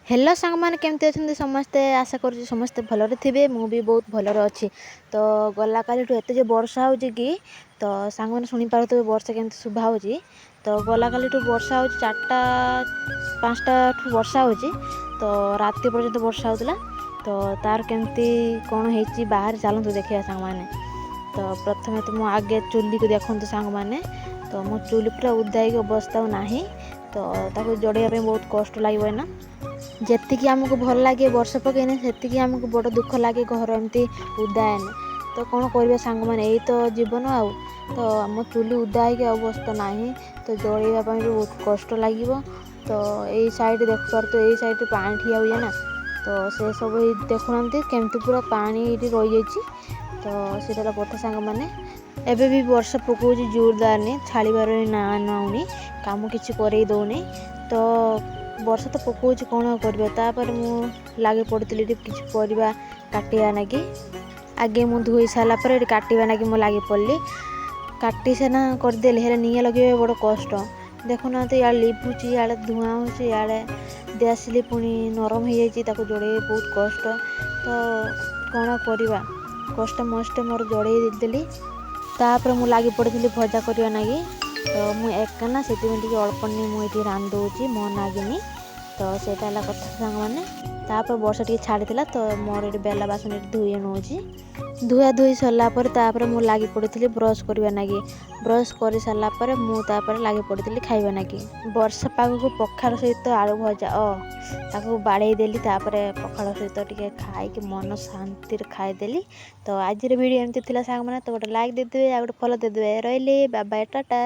Hello ସାଙ୍ଗମାନେ, କେମିତି ଅଛନ୍ତି ସମସ୍ତେ? ଆଶା କରୁଛି ସମସ୍ତେ ଭଲରେ ଥିବେ। ମୁଁ ବି ବହୁତ ଭଲରେ ଅଛି। ତ ଗଲା କାଲିଠୁ ଏତେ ଯେ ବର୍ଷା ହେଉଛି କି, ତ ସାଙ୍ଗମାନେ ଶୁଣିପାରୁଥିବେ ବର୍ଷା କେମିତି ଶୁଭା ହେଉଛି। ତ ଗଲା କାଲିଠୁ ବର୍ଷା ହେଉଛି, 4ଟା 5ଟାଠୁ ବର୍ଷା ହେଉଛି, ତ ରାତି ପର୍ଯ୍ୟନ୍ତ ବର୍ଷା ହେଉଥିଲା। ତ ତାର କେମିତି କ'ଣ ହେଇଛି ବାହାରେ, ଚାଲନ୍ତୁ ଦେଖିବା ସାଙ୍ଗମାନେ। ତ ପ୍ରଥମେ ତ ମୁଁ ଆଗେ ଚୁଲିକୁ ଦେଖନ୍ତୁ ସାଙ୍ଗମାନେ। ତ ମୋ ଚୁଲି ପୁରା ଓଦା ହେଇକି ଅବସ୍ଥା ଆଉ ନାହିଁ। ତ ତାକୁ ଜଡ଼େଇବା ପାଇଁ ବହୁତ କଷ୍ଟ ଲାଗିବ ଏଇନା। ଯେତିକି ଆମକୁ ଭଲ ଲାଗେ ବର୍ଷା ପକେଇନେ, ସେତିକି ଆମକୁ ବଡ଼ ଦୁଃଖ ଲାଗେ ଘର ଏମିତି ଓଦା ହେନେ। ତ କ'ଣ କରିବା ସାଙ୍ଗମାନେ, ଏଇ ତ ଜୀବନ ଆଉ। ତ ଆମ ଚୁଲି ଓଦା ହେଇକି ଅବସ୍ଥା ନାହିଁ, ତ ଜଳେଇବା ପାଇଁ ବି ବହୁତ କଷ୍ଟ ଲାଗିବ। ତ ଏଇ ସାଇଡ଼୍ ଦେଖିପାରୁଥିବେ, ଏଇ ସାଇଡ଼୍ରେ ପାଣି ଠିଆ ହୁଏ ନା, ତ ସେସବୁ ଏଇ ଦେଖୁନାହାନ୍ତି କେମିତି ପୁରା ପାଣି ଏଇଠି ରହିଯାଇଛି। ତ ସେଇଟା ହେଲା କଥା ସାଙ୍ଗମାନେ। ଏବେ ବି ବର୍ଷା ପକାଉଛି ଜୋରଦାରନି, ଛାଡ଼ିବାର ନାଁ ନେଉନି, କାମ କିଛି କରେଇ ଦେଉନି। ତ ବର୍ଷା ତ ପକାଉଛି, କ'ଣ କରିବା? ତାପରେ ମୁଁ ଲାଗି ପଡ଼ିଥିଲି ଏଠି କିଛି ପରିବା କାଟିବା ନାଗି। ଆଗେ ମୁଁ ଧୋଇ ସାରିଲା ପରେ ଏଠି କାଟିବା ନାଗି ମୁଁ ଲାଗି ପଡ଼ିଲି। କାଟି ସିନା କରିଦେଲି, ହେଲେ ନିଆଁ ଲଗେଇବା ବଡ଼ କଷ୍ଟ। ଦେଖୁନାହାନ୍ତି, ଇଆଡ଼େ ଲିଭୁଛି, ଇଆଡ଼େ ଧୂଆଁ ହେଉଛି, ଇଆଡ଼େ ଦିଆସିଲି ପୁଣି ନରମ ହେଇଯାଇଛି, ତାକୁ ଜଳେଇବା ବହୁତ କଷ୍ଟ। ତ କ'ଣ କରିବା, କଷ୍ଟ ମଷ୍ଟେ ମୋର ଜଳେଇ ଦେଲି। ତାପରେ ମୁଁ ଲାଗି ପଡ଼ିଥିଲି ଭଜା କରିବା ନାଗି। ତ ମୁଁ ଏକା ନା, ସେଥିପାଇଁ ଟିକେ ଅଳ୍ପ ମୁଁ ଏଠି ରାନ୍ଧି ଦେଉଛି ମୋ ନାଗିନି। ତ ସେଇଟା ହେଲା କଥା ସାଙ୍ଗମାନେ। ତାପରେ ବର୍ଷା ଟିକେ ଛାଡ଼ିଥିଲା, ତ ମୋର ଏଠି ବେଲା ବାସନ ଏଠି ଧୋଇ ନେଉଛି। ଧୁଆ ଧୋଇ ସରିଲା ପରେ ତାପରେ ମୁଁ ଲାଗି ପଡ଼ିଥିଲି ବ୍ରସ୍ କରିବା ନାଗି। ବ୍ରସ୍ କରି ସାରିଲା ପରେ ମୁଁ ତାପରେ ଲାଗି ପଡ଼ିଥିଲି ଖାଇବା ନାଗି। ବର୍ଷା ପାଗକୁ ପଖାଳ ସହିତ ଆଳୁ ଭଜା, ତାକୁ ବାଡ଼େଇ ଦେଲି। ତାପରେ ପଖାଳ ସହିତ ଟିକେ ଖାଇକି ମନ ଶାନ୍ତିରେ ଖାଇଦେଲି। ତ ଆଜିର ଭିଡ଼ିଓ ଏମିତି ଥିଲା ସାଙ୍ଗମାନେ। ତ ଗୋଟେ ଲାଇକ୍ ଦେଇଦେବେ ଆଉ ଗୋଟେ ଫଲୋ ଦେଇଦେବେ। ରହିଲି, ବାଏ, ଟାଟା।